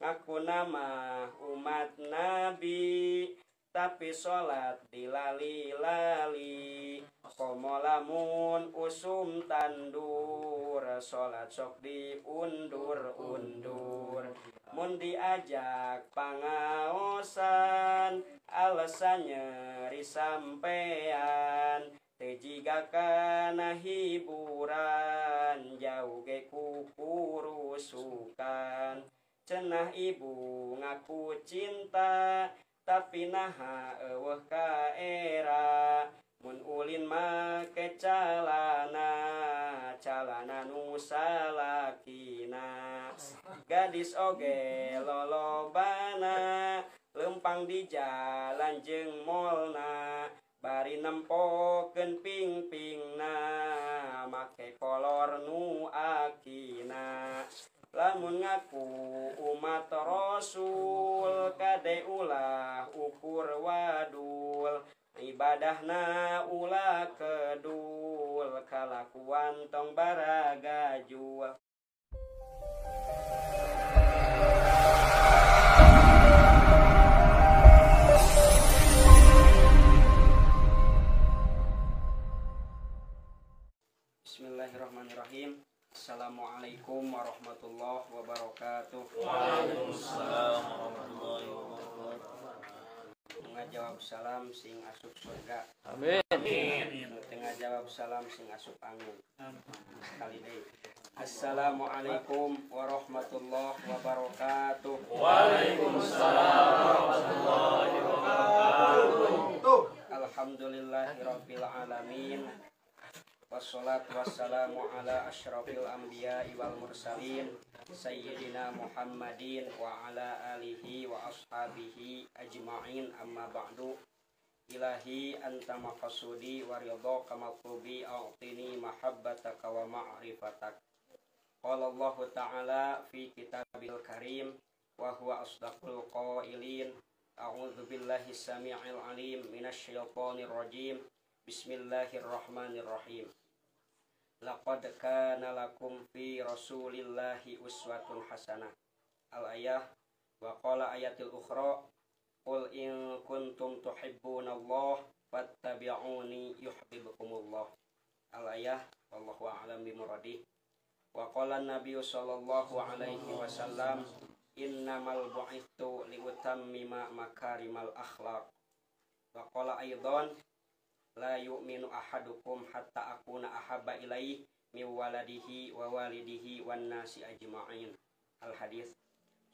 Ngaku nama umat nabi tapi salat dilali-lali. Komo lamun usum tandur salat sok diundur-undur. Mun diajak pangaosan alasan nyeri sampean. Teu jiga kana hiburan jauh ge kukurusukan. Cenah ibu ngaku cinta tapi naha eueuh ka era. Mun ulin make calana calana nu salakina. Gadis oge lolobana lempang di jalan jeung molna. Bari nempokeun ping-pingna make kolor nu akina. Lamun ngaku umat Rasul kade ulah ukur wadul. Ibadahna ulah kedul kalakuan tong baragajul. Bismillahirrahmanirrahim. Assalamualaikum warahmatullahi wabarakatuh. Waalaikumsalam warahmatullahi wabarakatuh. Tengah jawab salam sing asup surga. Amin. Tengah jawab salam sing asup angin. Sekali deui. Assalamualaikum warahmatullahi wabarakatuh. Waalaikumsalam warahmatullahi wabarakatuh. Alhamdulillahirabbil alamin. Wassalatu wassalamu ala asyrafil anbiya'i wal mursalin sayyidina Muhammadin wa ala alihi wa ashabihi ajma'in, amma ba'du. Ilahi anta maqsudi wa ridhaka matlubi, a'tini mahabbataka wa ma'rifatak. Qala Allah ta'ala fi kitabil karim wa huwa asdaqul qailin. A'udzu billahi samii'il alim minasy syaithanir rajim. Bismillahirrahmanirrahim. Laqad kana lakum fi rasulillahi uswatun hasanah. Al-ayah. Wa qala ayatil ukhra, qul in kuntum tuhibbunallaha fattabi'uni yuhibbukumullah. Al-ayah. Wallahu a'lam bimuradih. Wa qala an-nabiyyu sallallahu alaihi wasallam, innamal bu'ithtu liutammima makarimal akhlaq. Wa qala aidan, la yu'minu ahadukum hatta akuna ahabba ilaihi min waladihi wa walidihi wan nasi ajma'in. Al hadis.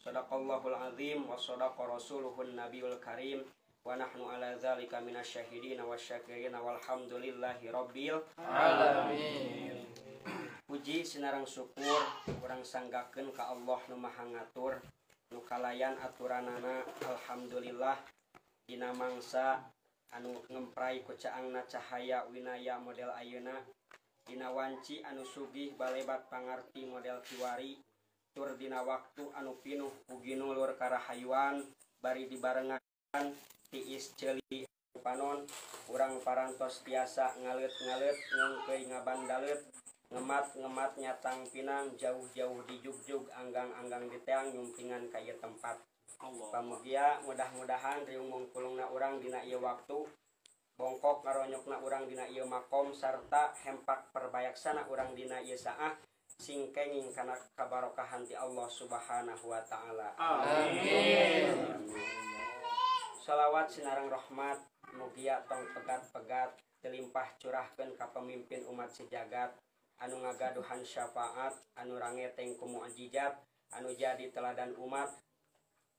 Sadaqallahul azim wa sadaqa rasuluhun nabiyul karim wa nahnu ala dzalika minasyahidin wasyakirin walhamdulillahi rabbil alamin. Puji sinareng syukur urang sanggakeun ka Allah nu Maha Ngatur nu kalayan aturanana. Alhamdulillah dina mangsa anu ngemprai ku caangna cahaya winaya model ayeuna, dina wanci anu sugih balebat pangarti model kiwari, tur dina waktu anu pinuh ku ginulur karahayuan bari dibarengan tiis ceuli panon, urang parantos tiasa ngaleut-ngaleut ngengkeuy ngabandaleut ngemat-ngemat nyatang pinang jauh-jauh dijugjug anggang-anggang diteang nyumpingan ka ieu tempat. Pamugia mudah-mudahan riung mungkulungna urang dina ieu waktu, bongkok ngaronyokna urang dina ieu makom, sarta hempak perbayaksana urang dina ieu saah sing kenging kana kabarokahan ti Allah Subhanahu wa taala. Amin. Salawat sinareng rahmat mugia tong pegat-pegat telimpah curahkeun ka pemimpin umat sejagat anu ngagaduhan syafaat, anu rangeteng ku mukjizat, anu jadi teladan umat,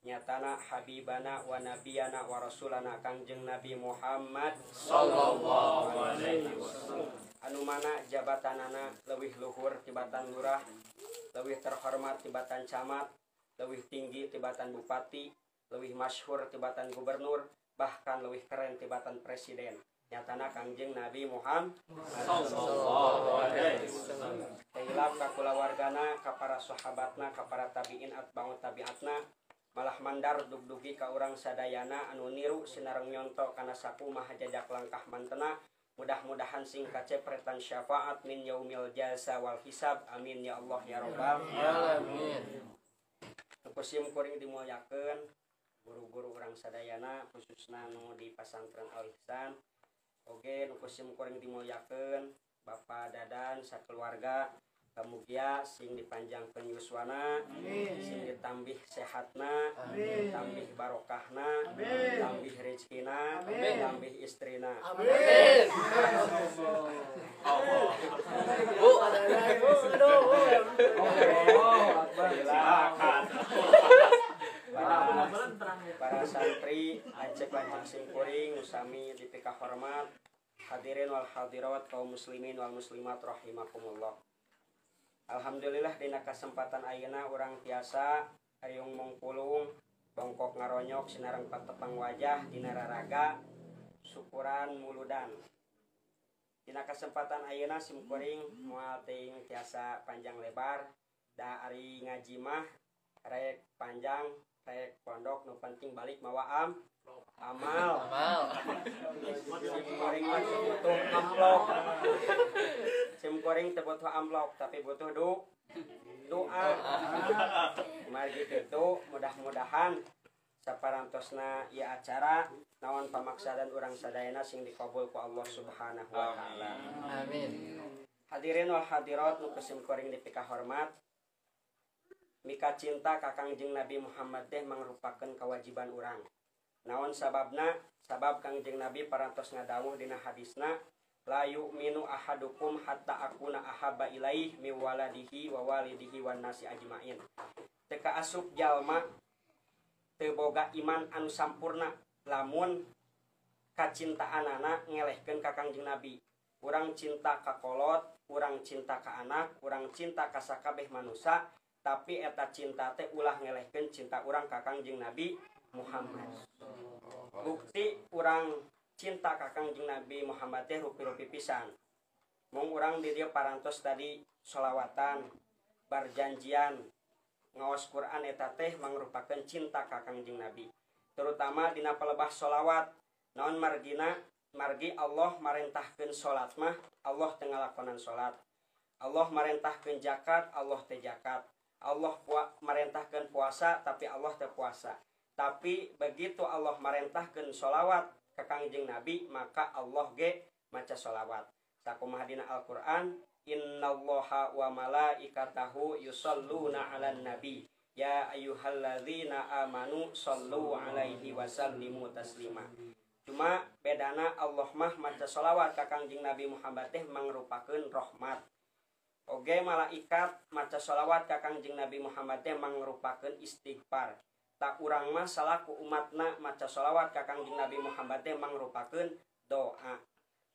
nyatana habibana wa nabiyana wa rasulana Kangjeng Nabi Muhammad sallallahu alaihi wasallam. Anu mana jabatanana leuwih luhur tibatan lurah, leuwih terhormat tibatan camat, leuwih tinggi tibatan bupati, leuwih masyhur tibatan gubernur, bahkan leuwih keren tibatan presiden. Nyatana Kangjeng Nabi Muhammad sallallahu alaihi wasallam. Tehilap ka kulawargana, ka para sahabatna, ka para tabiin atba'ut tabiatna, malah mandar dugdugi ka urang sadayana anu niru sinareng nyonto kana sakumaha jajak langkah mantena. Mudah-mudahan sing kacepretan syafaat min yaumil jasa wal hisab. Amin ya Allah ya rabbal alamin. Nu ku sim kuring dimulyakeun guru-guru urang sadayana khususna nu di Pasantren Al Ihsan. Oge nu ku sim kuring dimulyakeun Bapak Dadan sakeluarga, mugia sing dipanjangkeun yuswana, sing ditambih sehatna, tambih barokahna, tambih rezekina, tambih istrina. Amin. Bu, para santri lancek-lancek sing kuring sami dipika hormat, hadirin wal hadirat kaum muslimin wal muslimat rahimakumullah. Alhamdulillah dina kesempatan ayeuna urang tiasa ariung mungpulung bongkok ngaronyok sinareng patepang wajah dina raraga syukuran muludan. Dina kesempatan ayeuna sim kuring moal teuing tiasa panjang lebar da ari ngaji mah rek panjang rek pondok nu penting balik mawa amal. Sim kuring mah butuh amplop. Sim kuring teu butuh amplop tapi butuh doa. Margi kitu mudah-mudahan saparantosna ieu acara naon pamaksadan urang sadayana sing dikabul ku Allah Subhanahu wa taala. Amin. Hadirin wal hadirat nu ku sim kuring dipikahormat. Mika cinta ka Kangjeng Nabi Muhammad teh mangrupakeun kewajiban urang. Naon sababna? Sabab Kangjeng Nabi parantos ngadawuh dina hadisna, la yu'minu ahadukum hatta akuna ahabba ilaih mi waladihi wa walidihi wan nasi ajmain. Teu kaasup jalma teu boga iman anu sampurna lamun kacintaanana ngelehkeun ka Kangjeng Nabi. Urang cinta ka kolot, urang cinta ka anak, urang cinta ka sakabeh manusa, tapi eta cinta teh ulah ngelehkeun cinta urang ka Kangjeng Nabi Muhammad. Bukti urang cinta ka Kangjeng Nabi Muhammad teh rupi-rupi pisan. Mung urang di dieu parantos tadi sholawatan, barjanjian, ngaos Quran eta teh mangrupakeun cinta ka Kangjeng Nabi. Terutama dina palebah sholawat, naon margina? Margi Allah marentahkeun salat mah Allah teu ngalakonan salat. Allah marentahkeun zakat, Allah teu zakat. Allah marentahkeun puasa tapi Allah teu puasa. Tapi begitu Allah marentahkeun sholawat ka Kangjeng Nabi, maka Allah ge maca sholawat. Sakumaha dina Al-Qur'an, innallaha wa malaikatahu yusholluna 'alan nabi ya ayyuhalladzina amanu shollu 'alaihi wa sallimu taslima. Cuma bedana Allah mah maca sholawat ka Kangjeng Nabi Muhammad teh mangrupakeun rahmat. Oge malaikat maca sholawat ka Kangjeng Nabi Muhammad teh mangrupakeun istighfar. Tak urang mah salaku umatna maca sholawat ka Kangjeng Nabi Muhammad teh mangrupakeun doa.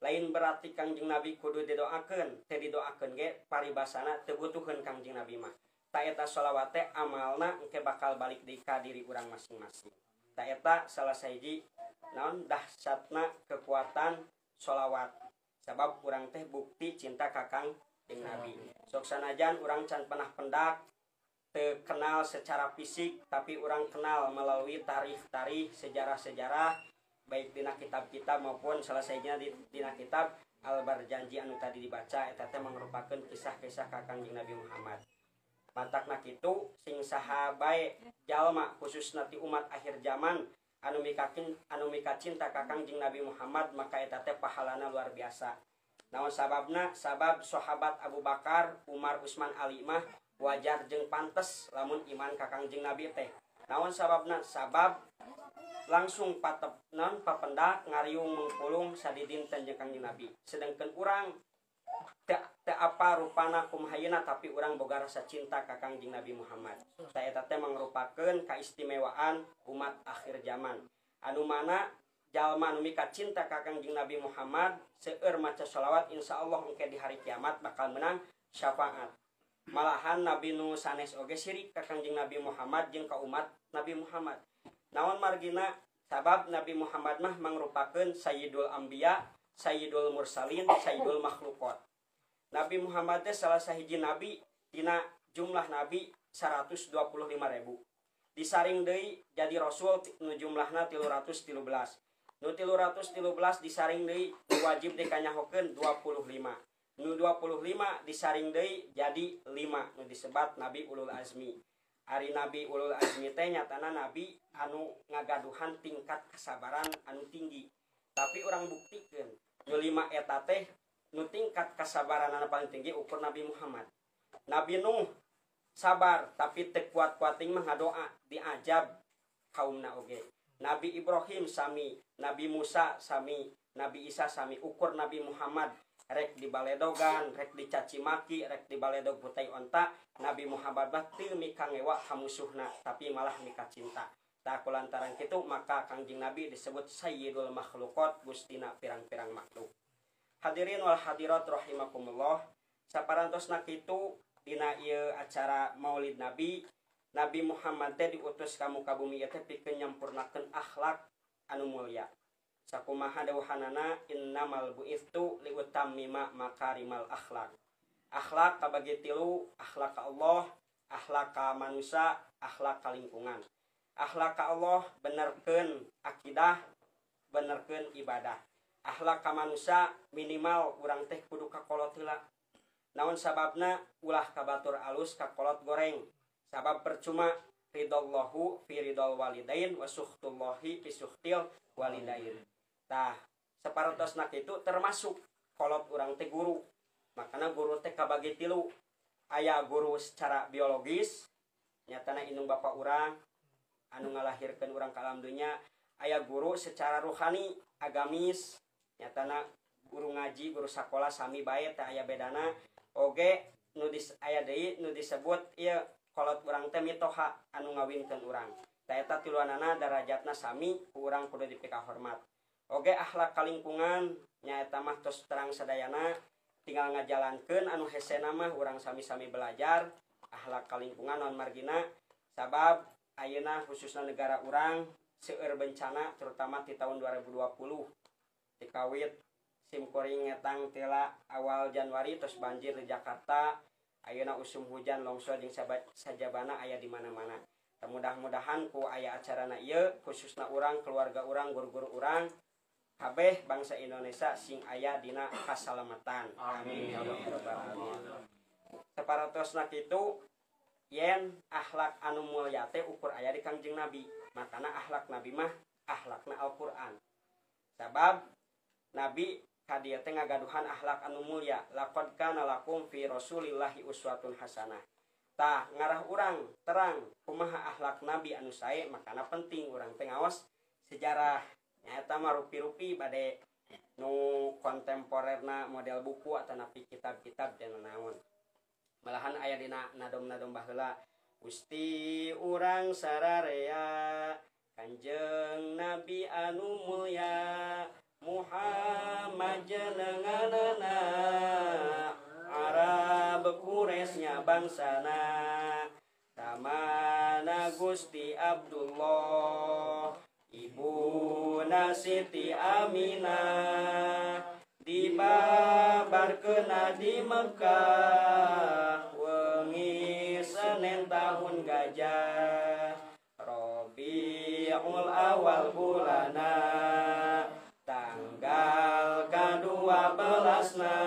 Lain berarti Kangjeng Nabi kudu didoakeun, teu didoakeun ge paribasana teu butuheun Kangjeng Nabi mah. Ta eta sholawat teh amalna engke bakal balik deui ka diri urang masing-masing. Ta eta salah sahiji naon dahsyatna kekuatan sholawat. Sabab urang teh bukti cinta ka Kangjeng Nabi. Sok sanajan urang can pernah pendak kenal secara fisik, tapi orang kenal melalui tarikh-tarikh, sejarah-sejarah, baik dina kitab-kitab maupun selesainya di dina kitab Al-Barjanji anu tadi dibaca eta teh mangrupakeun kisah-kisah ka Kangjeng Nabi Muhammad. Matakna kitu sing saha bae jalma khususna ti umat akhir zaman anu mika cinta ka Kangjeng Nabi Muhammad maka eta teh pahalana luar biasa. Naon sababna? Sabab sahabat Abu Bakar, Umar, Utsman, Ali mah wajar jeung pantes lamun iman ka Kangjeng Nabi teh. Naon sababna? Sabab langsung patep naon papendak ngariung mengpulung sadidinten jeung Kangjeng Nabi. Sedangkan urang teu apa rupana kumaha tapi urang boga rasa cinta ka Kangjeng Nabi Muhammad. Ta eta teh mangrupakeun kaistimewaan umat akhir zaman. Anu mana jalma anu mika cinta ka Kangjeng Nabi Muhammad seueur maca sholawat insyaallah engke di hari kiamat bakal menang syafaat. Malahan Nabi nu sanes oge sirik ka Kangjeng Nabi Muhammad jeung ka umat Nabi Muhammad. Naon margina? Sabab Nabi Muhammad mah mangrupakeun sayyidul anbiya, sayyidul mursalin, sayyidul makhluqat. Nabi Muhammad teh salah sahiji nabi tina jumlah nabi 125.000. Disaring deui jadi rasul nu jumlahna 313. Nu 313 disaring deui wajib dikanyahokeun 25. Nu 25 disaring deui jadi 5 nu disebat Nabi Ulul Azmi. Ari Nabi ulul azmi teh nyatana nabi anu ngagaduhan tingkat kesabaran anu tinggi. Tapi urang buktikeun nu lima eta teh nu tingkat kesabaran anu paling tinggi ukur Nabi Muhammad. Nabi Nuh sabar tapi teu kuat-kuating mah ngadoa diajab kaumna oge. Nabi Ibrahim sami, Nabi Musa sami, Nabi Isa sami, ukur Nabi Muhammad rek dibaledogan, rek dicaci maki, rek dibaledog butai onta, Nabi Muhammad mah teu mikangewa ka musuhna, tapi malah mika cinta. Tah kulantaran kitu maka Kangjeng Nabi disebut Sayyidul Makhluqat, gustina pirang-pirang makhluk. Hadirin wal hadirat rahimakumullah, saparantosna kitu dina ieu acara Maulid Nabi, Nabi Muhammad teh diutus ka muka bumi ieu teh pikeun nyampurnakeun akhlak anu mulia. Sakumaha dawuhanana innamal bu'istu liutammima makarimal akhlak. Akhlak kabagi tilu, akhlak ka Allah, akhlak ka manusia, akhlak ka lingkungan. Akhlak ka Allah benerkeun akidah, benerkeun ibadah. Akhlak ka manusia minimal urang teh kudu kakolot heula. Naon sababna ulah ka batur alus kakolot goreng. Sabab percuma ridallahu fi ridal walidain wa sukhtullahi fi sukhtil walidain. Tah, saparantosna kitu termasuk kolot urang teh guru. Makana guru teh kabagi tilu. Aya guru secara biologis, nyatana indung bapa urang anu ngalahirkeun urang ka alam dunya. Aya guru secara ruhani, agamis, nyatana guru ngaji, guru sakola sami bae teh aya bedana. Oge nu aya deui nu disebut ieu kolot urang teh mitoha anu ngawinkeun urang. Tah eta tiluanana darajatna sami, ku urang kudu dipikahormat. Oge akhlak kalingkungan nyaeta mah tos terang sadayana, tinggal ngajalankeun anu hesena mah urang sami-sami belajar akhlak kalingkungan non margina. Sabab ayeuna khususna negara urang seueur bencana terutama di tahun 2020 dikawit simkuring ngetang tela awal Januari tos banjir di Jakarta, ayeuna usum hujan longsor jeung sajabana aya di mana-mana. Mudah-mudahan ku aya acarana ieu khususna urang, keluarga urang, guru-guru urang, kabeh bangsa Indonesia sing aya dina kasalamatan. Amin ya rabbal alamin. Saparantosna kitu yen akhlak anu mulia teh ukur aya di Kangjeng Nabi. Makana akhlak Nabi mah akhlakna Al-Qur'an. Sabab Nabi ka dieu teh ngagaduhan akhlak anu mulia. Laqad kana lakum fi rasulillahi uswatun hasanah. Tah ngarah urang terang kumaha akhlak Nabi anu sae, makana penting urang teh ngaos sejarah. Nyaeta mah rupi-rupi bade nu kontemporerna model buku atanapi kitab-kitab dan naon. Malahan aya dina nadom-nadom baheula, Gusti urang sararea Kanjeng Nabi anu mulya, Muhammad jenenganana, Arab Quraisy bangsana, tamana Gusti Abdullah, ibuna Siti Aminah, dibabarkeuna di Mekah, wengi Senin tahun gajah, Rabiul Awal bulana, tanggal ka-12na,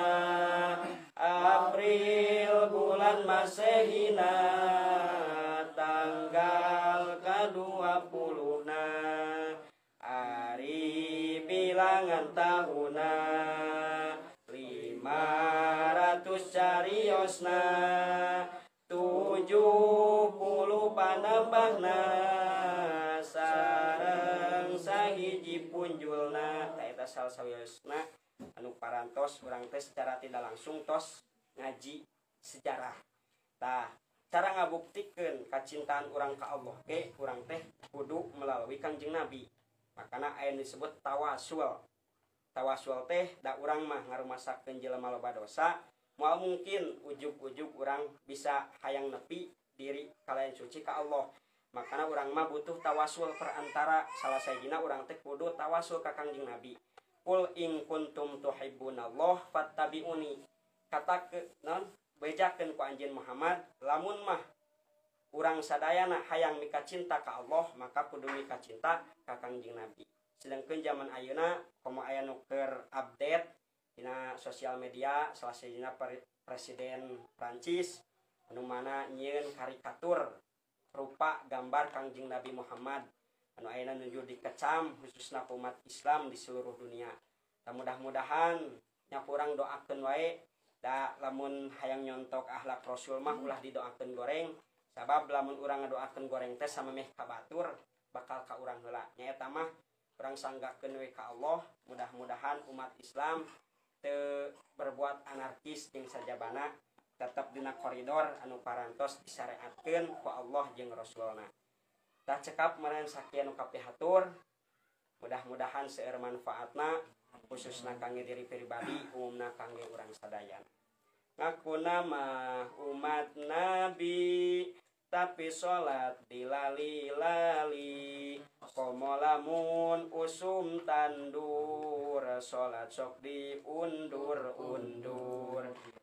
April bulan Masehina, tanggal ka-20na, ari bilangan tahuna, 500 cariosna, 70 panambahna, sareng sahiji punjulna. Tah eta salah sawiosna anu parantos urang teh secara tidak langsung tos ngaji sejarah. Tah cara ngabuktikeun kacintaan urang ka Allah ge urang teh kudu melalui Kangjeng Nabi. Makana aya disebut tawasul. Tawasul teh da urang mah ngarumasakeun jelema loba dosa, moal mungkin ujug-ujug urang bisa hayang nepi diri kalayan suci ka Allah. Makana urang mah butuh tawasul perantara. Salah sahijina urang teh kudu tawasul ka Kangjeng Nabi. Qul in kuntum tuhibbunallah fattabi'uni. Kata ke non bejakeun ku anjeun Muhammad, lamun mah urang sadayana hayang mika cinta ka Allah, maka kudu mika cinta ka Kangjeng Nabi. Sedangkan zaman ayeuna komo aya nu keur update dina sosial media, salah sahijina presiden Prancis anu mana nyieun karikatur rupa gambar Kangjeng Nabi Muhammad anu ayeuna nuju dikecam khususna umat Islam di seluruh dunia. Tah mudah-mudahan nya kurang doakeun wae da lamun hayang nyontok akhlak Rasul mah ulah didoakeun goreng sabab lamun urang ngadoakeun goreng teh samemeh ka batur bakal ka urang heula. Nya eta mah urang sanggakeun we ka Allah, mudah-mudahan umat Islam teu berbuat anarkis jeung sajabana tetep dina koridor anu parantos disyariatkeun ku Allah jeung Rasulna. Tah cekap meureun sakieu nu kapihatur, mudah-mudahan seueur manfaatna khususna kangge diri pribadi umumna kangge urang sadayana. Ngakuna mah umat Nabi tapi salat dilali-lali, komo lamun usum tandur salat sok diundur-undur,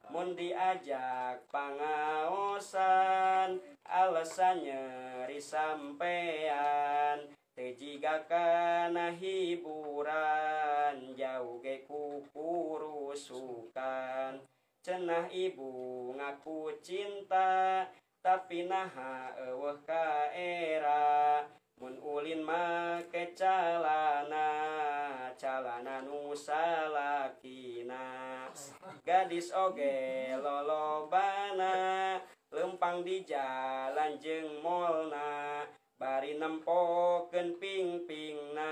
mun diajak pangaosan alasan nyeri sampean teu jiga kana hiburan jauh ge kukurusukan, cenah ibu ngaku cinta tapi naha eueuh ka era, mun ulin make calana calana nu salakina, gadis oge lolobana lempang di jalan jeung molna bari nempokeun ping-pingna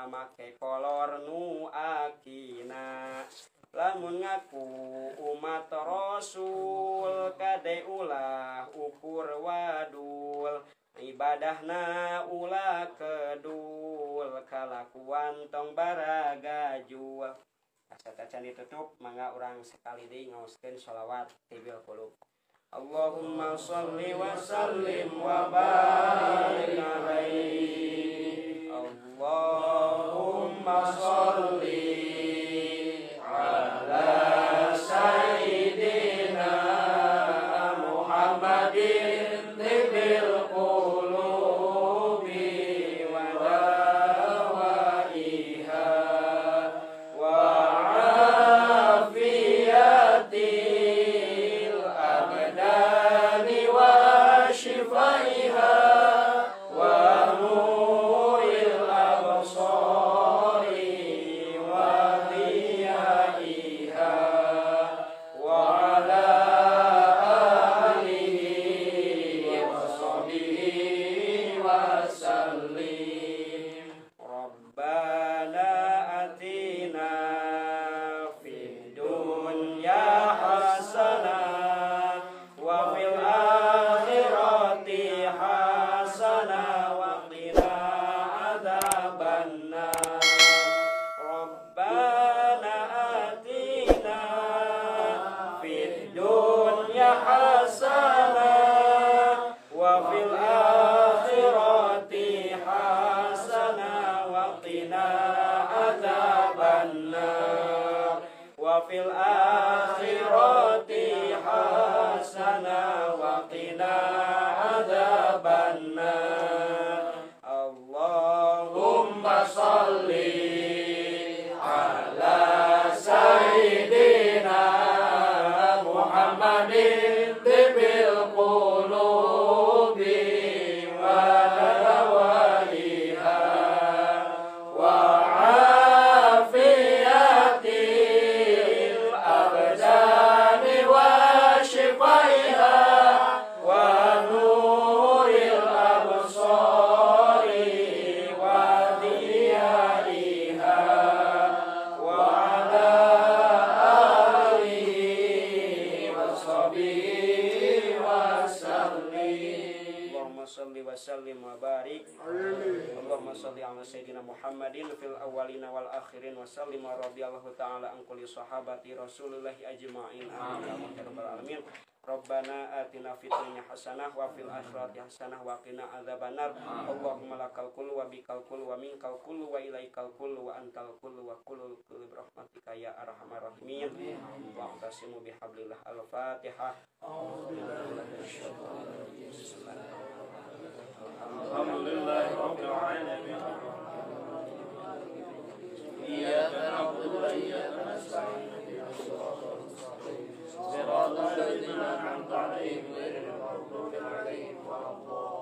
make kolor nu akina, lamun ngaku umat Rasul kade ulah ukur wadul, ibadahna ulah kedul kalakuan tong baragajul. Asa tacan ditutup mangga urang sekali deui ngaoskeun sholawat tibil qulub. Allahumma sholli wa sallim wa barik alaihi. Allahumma sholli ala sayyidina Muhammadin tibil qulubi wa dawaiha wa afiyatil abdani wa shifaiha wa nuril absari wa diyaiha wa ala alihi wa sahbihi wa sallim. Rabbana atina fid dunya hasanah wa fil akhirati hasanah wa qina adzabannar. Rabbana atina fid dunya hasanah wa fil akhirati hasanah wa qina adzabannar. Wa fil akhirati hasanah wa qina adzabannar. Allahumma sholli ala sayyidina Muhammadin tibil qulubi wa dawaiha wa afiyatil abdani wa shifaiha wa nuril absari wa diyaiha wa ala alihi wa sahbihi wa sallim. Allahumma sholli wa sallim wa barik. Allahumma sholli ala sayyidina Muhammadin fil awwalina wal akhirin wa sallim wa radhiyallahu ta'ala an kulli sahabati Rasulillahi ajma'in. Amin ya rabbal alamin. Rabbana atina fid dunya hasanah wa fil akhirati hasanah wa qina adzabannar. Allahumma lakal kullu wa bikal kullu wa minkal kullu wa ilaikal kullu wa antal kullu wa kullul kulli bi rahmatika ya arhamar rahimin. Wa aqtasimu bihablillah. Al-Fatihah. Alhamdulillahi rabbil alamin. Iyyaka na'budu wa iyyaka nasta'in. Siratal ladzina an'amta 'alaihim ghairil maghdubi 'alaihim waladdallin.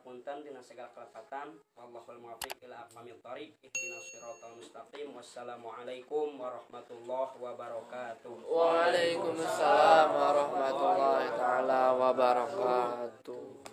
Hapunten dina segala kelepatan. Wallahul muwaffiq ila aqwamit thoriq. Ihdinas siratal mustaqim. Wassalamualaikum warahmatullahi wabarakatuh. Waalaikumsalam warahmatullahi taala wabarakatuh.